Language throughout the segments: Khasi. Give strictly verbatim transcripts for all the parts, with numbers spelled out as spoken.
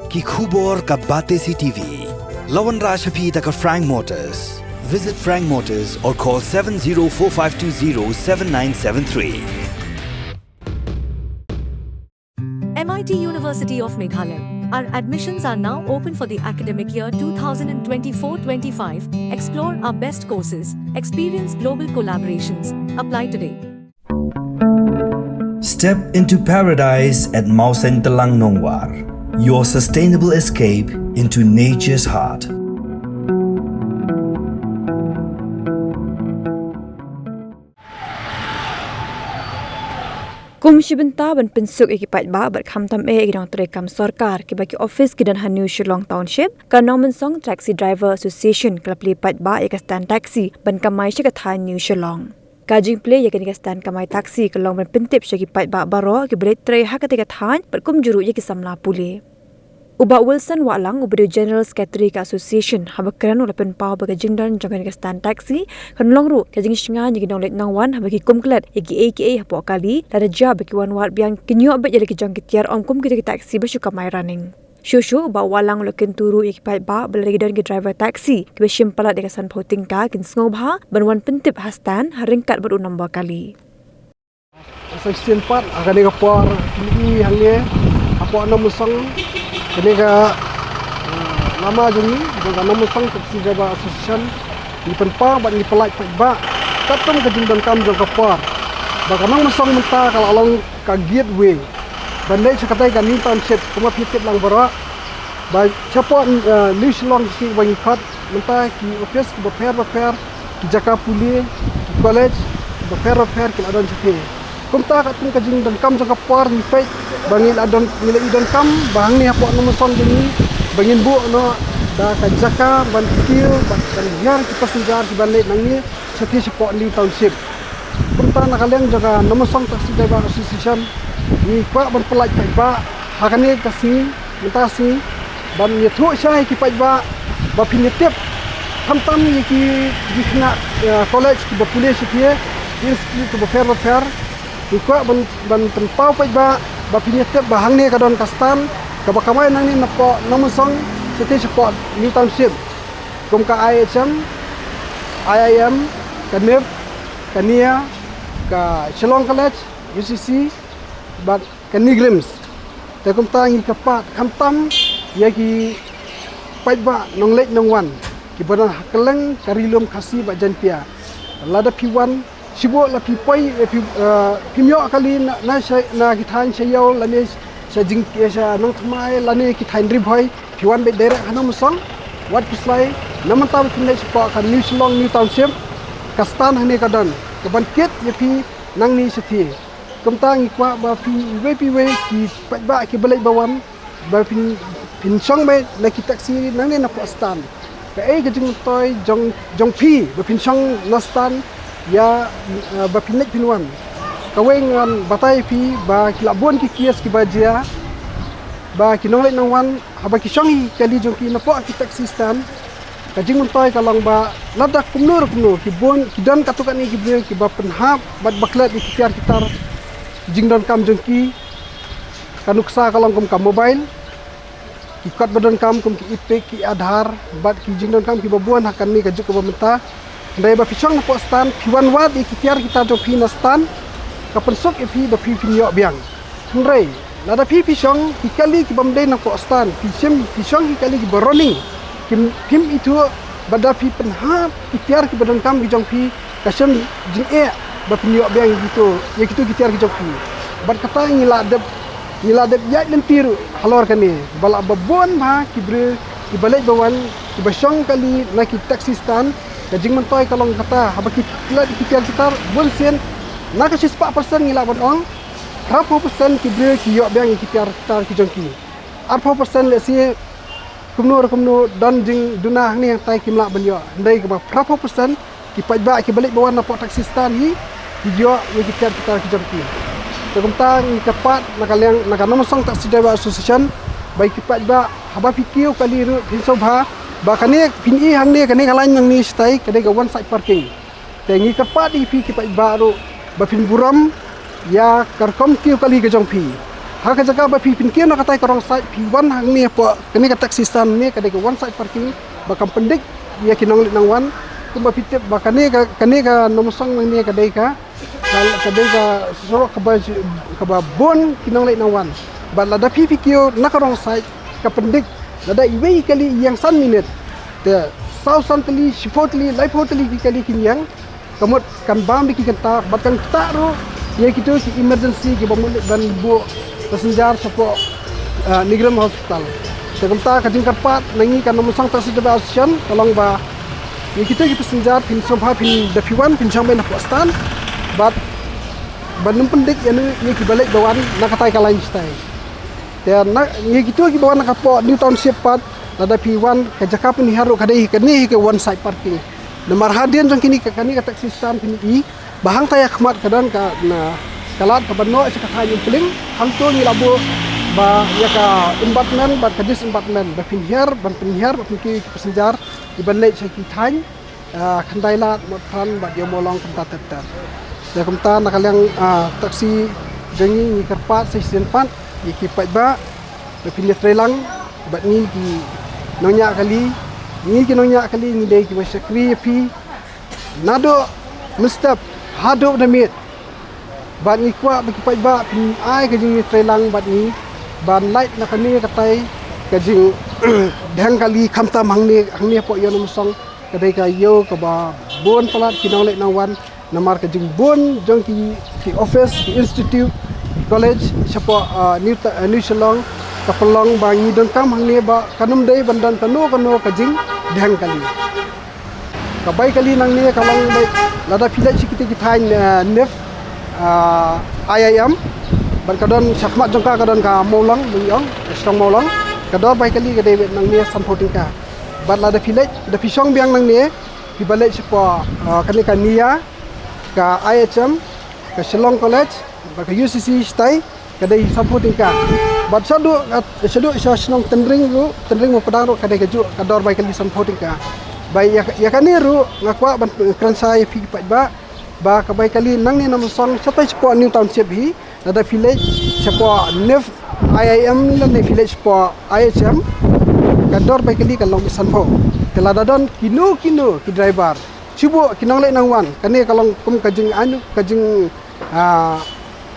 Ki khubor ka Batesi T V. La wanrah sha phi da ka Frank Motors. Visit Frank Motors or call seven zero four five two zero seven nine seven three. M I T University of Meghalaya. Our admissions are now open for the academic year two thousand twenty-four twenty-five. Explore our best courses, experience global collaborations. Apply today. Step into paradise at Mawsyntelang Nongwar. Your sustainable escape into nature's heart. Kum shi bynta ban pynsuk ïa ki paidbah bad khamtam eh ïa ki nongtrei kam sorkar kiba ki office ki don ha New Shillong Township, ka Nongmynsong Taxi Driver Association ka la plie paidbah ïa ka stand taxi ban kamai sha ka thaiñ New Shillong. Ka jingplie ïa kane ka stand kamai taxi ka long ban pyntip sha ki paidbah baroh kiba leit trei ha katei ka thaiñ bad kumjuh ruh ïa ki samla pule. U Bah Wilson Wahlang, uba dei u General Secretary ka Association, haba kren u la pynpaw ba ka jingdon jong kane ka stand taxi kan long ruh ka jingshngaiñ ïa ki nongleit nongwan haba ki kum klet ïa kiei kiei hapoh kali, lada jia ba ki wan wad biang kin ïoh beit ïa la ki jong ki tiar ym kum kita ki taxi ba shu kamai running. Shuh shuh, u Bah Wahlang u la kyntu ruh ïa ki paidbah ba lada ki don ki driver taxi kiba shim palat ïa ka sanphew tyngka kin sngewbha ban wan pyntip ha stand ha ryngkat bad u nombor kali. Sa shisien pat ha kane ka por, phi i hangne hapoh Nongmynsong, kane ka, eh, lama jong ngi jong ka Nongmynsong Taxi Driver Association, ngi pynpaw bad ngi pyllait paidbah katkum ka jingdonkam jong ka por ba ka Nongmynsong mynta ka la long ka gateway ban leit sha katei ka New Township, kumba phi tip lang baroh ba shapoh, eh, New Shillong, ki ba ngi khot mynta ki office kiba pher bapher, ki jaka pule, ki college kiba pher bapher ki la don shathie. Kumta katkum ka jingdonkam jong ka por ngi peit ba ngi la don, ngi la i donkam ba hangne hapoh Nongmynsong jong ngi ba ngin buh noh da ka jaka ban kiew bad ban hiar ki passenger kiban leit nangne shathie shapoh New Township. Kumta na ka liang jong ka Nongmynsong Taxi Driver Association ngi kwah ban pyllait paidbah ha kane ka sngi, mynta sngi, ban ïathuh shai ïa ki paidbah ba phin ïa tip khamtam ïa ki, ki khynnah, eh, college kiba pule shathie, ki institute kiba pher bapher. Ngi kwah ban, ban pynpaw paidbah ba phin ïa tip ba hangne ka don ka stand kaba kamai nangne napoh Nongmynsong shathie shapoh New Township, kum ka I H M, I I M, ka NIFT, ka NIA, ka Shillong College, U C C, bad ka NEIGRIHMS. Te kumta ngi kyrpad khamtam ïa ki paidbah nongleit nongwan kiba don ha kylleng ka Ri Lum Khasi bad Jaiñtia. Lada phi wan, shibun la phi poi, eh, phi, eh, phim ïoh kali na, na sha, na ki thaiñ sha ïew lane sha jing, eh, sha Nongthymmai lane ki thaiñ Ri Bhoi, phi wan beit direct ha Nongmynsong. Wat khuslai, na mynta ba phin leit shapoh ka New Shillong New Township, ka stand hangne ka don kaban kit ïa phi nangne shathie. Kumta ngi kwah ba phi iwei pa iwei ki paidbah kiba leit ba wan ba phin, phin shong beit na ki taxi nangne napoh stand. Kaei ka jingmyntoi jong, jong phi ba phin shong na stand ïa, eh, ba phin leit phin wan. Kawei ngan batai ïa phi ba ki la bun ki case kiba jia ba ki nongleit nongwan haba ki shong ïa ki kali jong ki napoh ki taxi stand. Ka jingmyntoi ka long ba lada kumno re kumno ki bun, ki don katto katne ki briew kiba pynhap bad ba klet ïa ki tiar ki tar jingdonkam jong ki. Ka nuksa ka long kum ka mobile, ki kot ba donkam kum ki EPIC, ki Aadhaar bad ki jingdonkam kiba bun ha kane ka juk kaba mynta. Hynrei ba phi shong napoh stand, phi wan wad ïa ki tiar ki tar jong phi na stand, ka pynsuk ïa phi ba phi phin ïoh biang. Hynrei lada phi, phi shong ki kali kibym dei napoh stand, phi shim, phi shong ki kali kiba running, kim, phim ithuh ba da phi pynhap ki tiar kiba donkam ki jong phi, ka shem jingeh ba phin ïoh biang ïa kito, ïa kito ki tiar ki jong phi. Bad kata ngi la dep, ngi la dep ïaid lynti ruh halor kane ba la ba bun bha ki briew kiba leit ba wan kiba shong kali na ki taxi stand. Ka jingmyntoi ka long kata, haba ki klet ïa ki tiar ki tar, bun sien, na ka shispah percent ngi lah ban ong, phraphew percent ki briew ki ïoh biang ïa ki tiar ki tar ki jong ki. Arphew percent lehse kumno re kumno don jingduna hangne hangtai kim lah ban ïoh. Hynrei kaba phraphew percent ki paidbah kiba leit ba wan napoh taxi stand hi ki ïoh ïa ki tiar ki tar ki jong ki. Te kumta ngi kyrpad na ka liang, na ka Nongmynsong Taxi Driver Association, ba ïa ki paidbah haba phi kiew kali ruh phin sngewbha ba kane phin i hangne, kane ka line nangne shatai ka dei ka one side parking. Te ngi kyrpad ïa phi ki paidbah ruh ba phin burom ïa ka rukom kiew kali ka jong phi. Ha ka jaka ba phi pynkiew na katai ka wrong side, phi wan hangne hapoh kane ka taxi stand ne ka dei ka one side parking ba kam pyndik ïa ki nongleit nongwan. Kumba phi tip ba kane ka, kane ka Nongmynsong nangne ka dei ka, ka, ka dei ka surok kaba, kaba bun ki nongleit nongwan. Bad lada phi phi kiew na ka wrong side, ka pyndik, lada iwei i kali i ïeng san minit, te saw san tylli, shiphew tylli, laiphew tylli ki kali kin ïeng. Ka mut kan bam da ki kynta bad kan ktah ruh ïa kito ki emergency kiba mut ban buh passenger shapoh, ah, Negrem Hospital. Te kumta ka jingkyrpad na ngi ka Nongmynsong Taxi Driver Association ka long ba ïa kito ki passenger phin sngewbha phin, da phi wan phin shong beit hapoh stand bad ban ym pyndik ïa nu ïa kiba leit ba wan na katai ka lain shatai. Te na ïa kito kiba wan na ka hapoh New Township pat, lada phi wan, ka jaka pynhiar ruh ka dei kane hi ka one side parking. Namar hadien jong kine ka, kane ka taxi stand phin i ba hangta ïa khmat ka don ka, na ka lad kaba noh sha ka thaiñ Umpling. Hangto ngi la buh ba ïa ka embankment bad ka disembankment ba phin hiar, ban pynhiar, ban pynkiew ïa ki passenger kiban leit sha ki thaiñ, ah, Khyndai Lad, Motphran bad ïa Mawlong kumta ter ter. Te kumta na ka liang, ah, taxi jong ngi, ngi kyrpad sa shisien pat ïa ki paidbah ba phin ïatreilang bad ngi ki nongñiah kali. Ngi ki nongñiah kali ngi dei kiba shakri ïa phi naduh mynstep haduh da miet. Bad ngi kwah ba ki paidbah phin ai ka jingïatreilang bad ngi ban lait na kane katai ka jingdheng kali, khamtam hangne, hangne hapoh ïew Nongmynsong. Ka dei ka ïew kaba bun palat ki nongleit nongwan, namar ka jingbun jong ki, ki office, ki institute, ki college shapoh, ah, New Ta-, ah, New Shillong, ka pynlong ba ngi donkam hangne ba kan ym dei ban don kano kano ka jingdheng kali. Ka bai kali nangne ka long ba lada phi leit sha kita ki thaiñ, ah, NIFT, ah, I I M, bad ka don shakhmat jong ka, ka don ka Mawlong, ba ngi ong, ka shnong Mawlong. Ka dor bai kali ka dei beit nangne sanphew tyngka. Bad lada phi leit, da phi shong biang nangne, phi ba leit shapoh, ah, kane ka NIA, ka I H M, ka Shillong College, bad ka U C C shatai, ka dei sanphew tyngka. Bad shaduh, ah, shaduh sha shnong Tynring ruh, Tynring Mawpdang ruh ka dei kajuh, ka dor bai kali sanphew tyngka. Ba ïa, ïa kane ruh nga kwah ban kren sa ïa phi paidbah ba ka bai kali nangne Nongmynsong shatai shapoh New Township hi, lada phi leit shapoh NIFT, I I M, lane phi leit shapoh I H M, ka dor bai kali ka long sanphew. Te lada don kino kino ki driver, shu buh ki nongleit nongwan, kane ka long kum ka jing anu, ka jing, ah,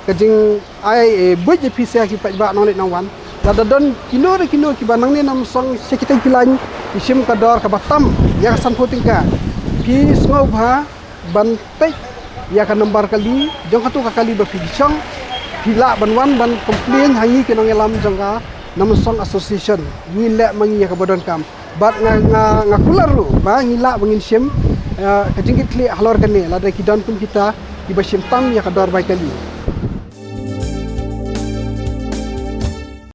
ka jing ai, eh, buit ïa phi sa ki paidbah nongleit nongwan. Lada don kino re kino kiba nangne Nongmynsong sha kitei ki lain ki shim ka dor kaba tam ïa ka sanphew tyngka, phi sngewbha ban peit ïa ka nambar kali jong kato ka kali ba phi shong. Phi lah ban wan ban complain ha ngi ki nongïalam jong ka Nongmynsong Association. Ngin leh ma ngi ïa kaba donkam. Bad nga, nga, nga kular ruh ba ngi lah ba ngin shim, eh, ka jingkitkhlieh halor kane, lada ki don kum kita kiba shim tam ïa ka dor bai kali.